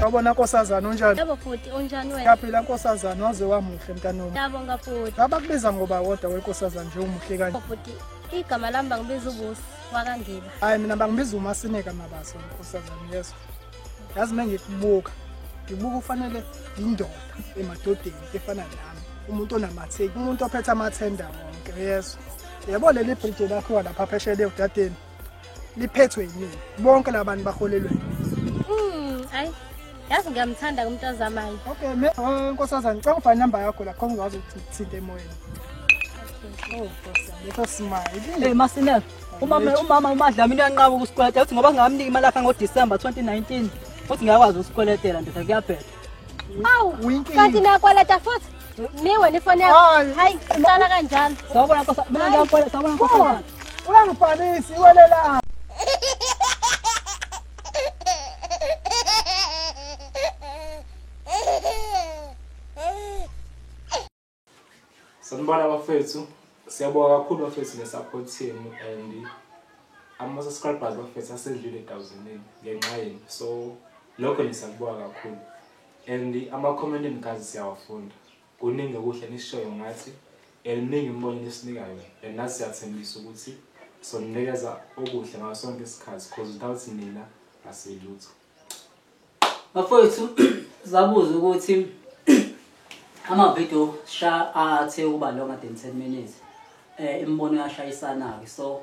Sawubona nkosazana, unjani? Yebo futhi, unjani wena? Ngiyaphila nkosazana, waze wamuhle mntanomi. Ngiyabonga futhi. Abakubiza ngoba kodwa wenkosazana nje umuhle kanje. Futhi igama lami bangibiza uBusi wakaNgiba. Hayi mina bangibiza uMasineka Mabaso nkosazana, yezwa. Yazi mengikubuka, ngibuka ufanele indoda emadodeni efana nami. Umuntu onamatheki, umuntu ophethe amathenda wonke, yezwa. Yebo leli bridge lakhiwa lapha phesheya udadeni. Liphethwe yimina. Bonke labantu baholelwe yimina. Hayi. Yazi ngiyamthanda umuntu ozamayo. Okay, me nkosazana ngicela ungifake inamba yakho la khona ngizokwazi ukuthi ngikuthinte emoyeni. Oh, nkosazana, leso smile. Hey Masineka, umama uMadlamini uyanqaba ukusikweleta uthi ngoba ngingamnika imali yakhe ngoDecember 2019 futhi ngiyakwazi usikweletela ndoda kuyabheda. Awu, kanti nakweleta futhi? Mi wena ifoni yakho. Hayi, uqala kanjalo. Sawubona nkosazana, mina ngiyakweleta, sawubona nkosazana. Uyangibhalisa iwelela. Sanibona bafethu, siyabonga kakhulu bafethu nge-support yenu and ama-subscribers bafethu asedlule 1000 ngenxa yenu, so lokho nje siyakubonga kakhulu. And ama-comment enu guys siyawafunda, kuningi okuhle nishoyo ngathi and miningi imibono enisinika yona and nathi siyathembisa ukuthi soninikeza okuhle ngaso sonke isikhathi cause without nina asiyilutho. Bafowethu, zabuza ukuthi ama-video athe ukuba longer than 10 minutes, imibono iyashayisana-ke, so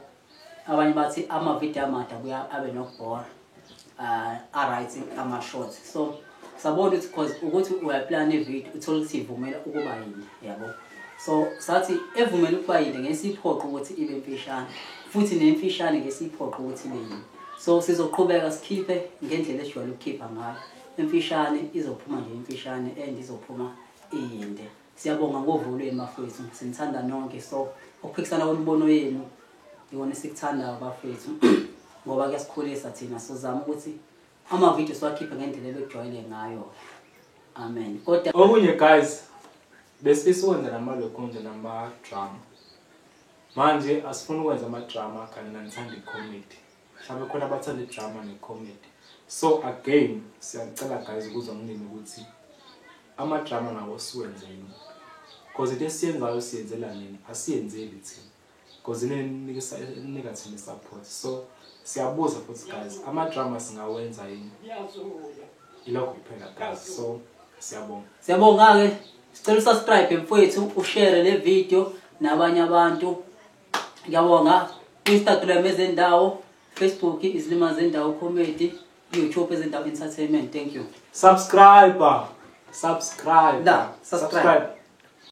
abanye bathi ama-video amade abuya abe nokubhora, a-right ama-short. So sabona ukuthi cause ukuthi uyaplana i-video uthole ukuthi ivumela ukuba yini, yabo. So sathi evumela ukuba yini ngesiphoqo ukuthi ibe mfishane, futhi nemfishane ngesiphoqo ukuthi ibe yini. So sizoqhubeka sikhiphe ngendlela esijwayele ukukhipha ngayo. Imfishane izophuma nje imfishane and izophuma iyinde. Siyabonga ngovo lwenu bafethu, sinithanda nonke. So ukuphikisana kwemibono yenu iwona esikuthandayo bafethu ngoba kuyasikhulisa thina. Sizama ukuthi ama-video siwakhiphe ngendlela ebekujwayele ngayo. Amen. Kodwa okunye guys, besifisa ukwenza namalokhunje nama-drama. Manje asifuni ukwenza ama-drama kanye nanithanda i-comedy. Mhlawumbe khona abathanda i-drama ne-comedy. So again, siyacela guys ukuzwa kunini ukuthi ama-drama nawo siwenze yini. Because into esiyenzayo siyenzela nini, asiyenzeli thina. Because inika thina support. So siyabuza futhi guys, ama-drama singawenza yini? Ilokho kuphela guys. So siyabonga. Siyabonga ke. Sicela usubscribe mfowethu, ushare le video nabanye abantu. Ngiyabonga. Instagram ezendawo, Facebook Izilima Zendawo Comedy, YouTube Ezendawo Entertainment. Thank you. Subscribe. Subscribe. Da, subscribe.